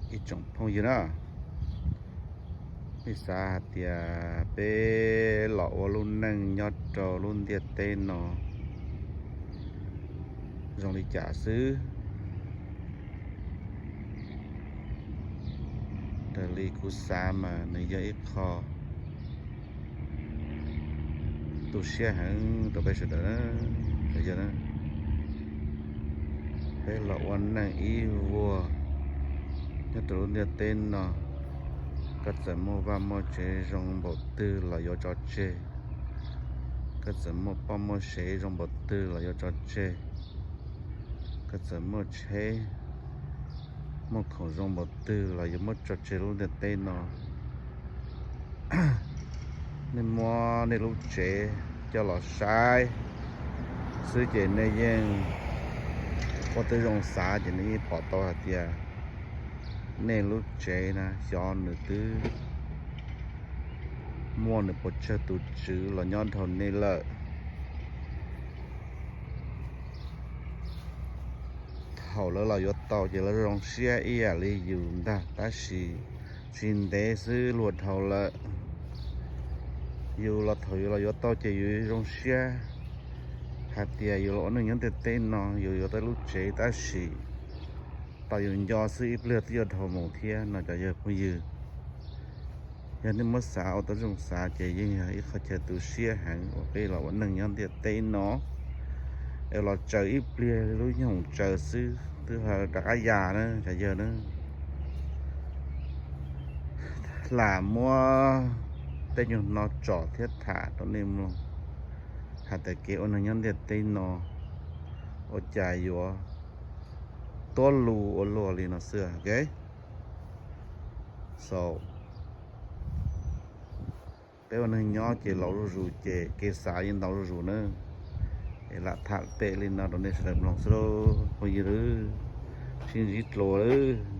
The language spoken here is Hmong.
Ib tsoom phooj ywg na, nej xav hais tias peb los ua lub neej nyob rau lub ntiaj teb no zoo li cas xwb? Raws li kuv xav mas nws yog ib qho tu siab heev rau peb sawv daws. Yog peb los ua neej ib vuag nyob rau lub ntiaj teb no, koj txawm muaj vaj muaj tsev zoo npaum twg los yuav tso tseg, koj txawm muaj poj muaj sev zoo npaum twg los yuav tso tseg, koj txawm muaj tsheb muaj khoom zoo npaum twg los yuav muab tso tseg lub ntiaj teb no. Nej muab nej lub tsev coj los saib xwb ces nej yeej ua tib zoo xav ces nej yeej pom tau hais tias nej lub tsev na xyov nws twb muaj nws puas tsawg tus tswv los nyob dhau nej lawm. Thaum lawv los yuav tau ces lawv zoo siab ib yam li yus ntag, tab sis tsis ntev xwb luag dhau lawm. Yus los thaum yus los yuav tau ces yus zoo siab hais tias yus los ua neej nyob ntiaj teb no yus yuav tau lub tsev, tab sis tau yus nco xwb ib pliag twb yuav dhau mus thiab no cov yawg phooj ywg. Yog nej muab xav ua tib zoo xav ces yeej yog ib qho chaw tu siab heev uas peb los ua neej nyob ntiaj teb no es los tsaws ib pliag lub nyoog tsaws xwb twb rov qab ya na cov yawg na. Lam muab tej nyuag no tsom thiab tham rau nej mloog hais tias kev ua neeg nyob ntiaj teb no ua cas yuav tuab lus ua luaj li no xwb. So, peb ua neeg nyob ces laus zuj zus ces kev xav yeej ntau zuj zus na. Es lam tham pem li no rau nej sawv daws mloog xwb lauj phooj ywg, sib ntsib dua lawm.